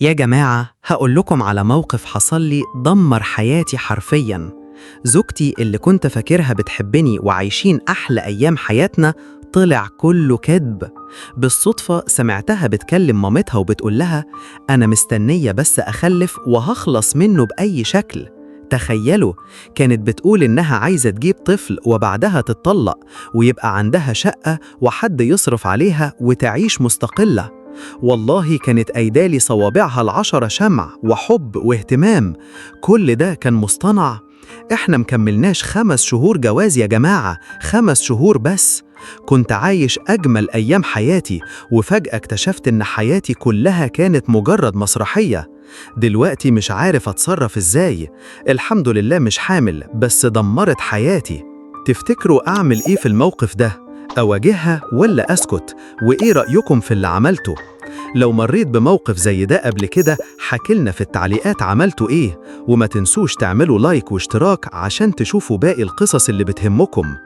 يا جماعة، هقول لكم على موقف حصل لي دمر حياتي حرفياً. زوجتي اللي كنت فاكرها بتحبني وعايشين أحلى أيام حياتنا طلع كله كذب. بالصدفة سمعتها بتكلم مامتها وبتقول لها أنا مستنية بس أخلف وهخلص منه بأي شكل. تخيلوا، كانت بتقول إنها عايزة تجيب طفل وبعدها تتطلق ويبقى عندها شقة وحد يصرف عليها وتعيش مستقلة. والله كانت أيدالي صوابعها 10 شمع وحب واهتمام. كل ده كان مصطنع. احنا مكملناش 5 شهور جواز يا جماعة، 5 شهور بس. كنت عايش أجمل أيام حياتي، وفجأة اكتشفت إن حياتي كلها كانت مجرد مسرحية. دلوقتي مش عارف أتصرف إزاي. الحمد لله مش حامل، بس دمرت حياتي. تفتكروا أعمل إيه في الموقف ده؟ أواجهها ولا أسكت؟ وإيه رأيكم في اللي عملته؟ لو مريت بموقف زي ده قبل كده حكيلنا في التعليقات عملتوا إيه، وما تنسوش تعملوا لايك واشتراك عشان تشوفوا باقي القصص اللي بتهمكم.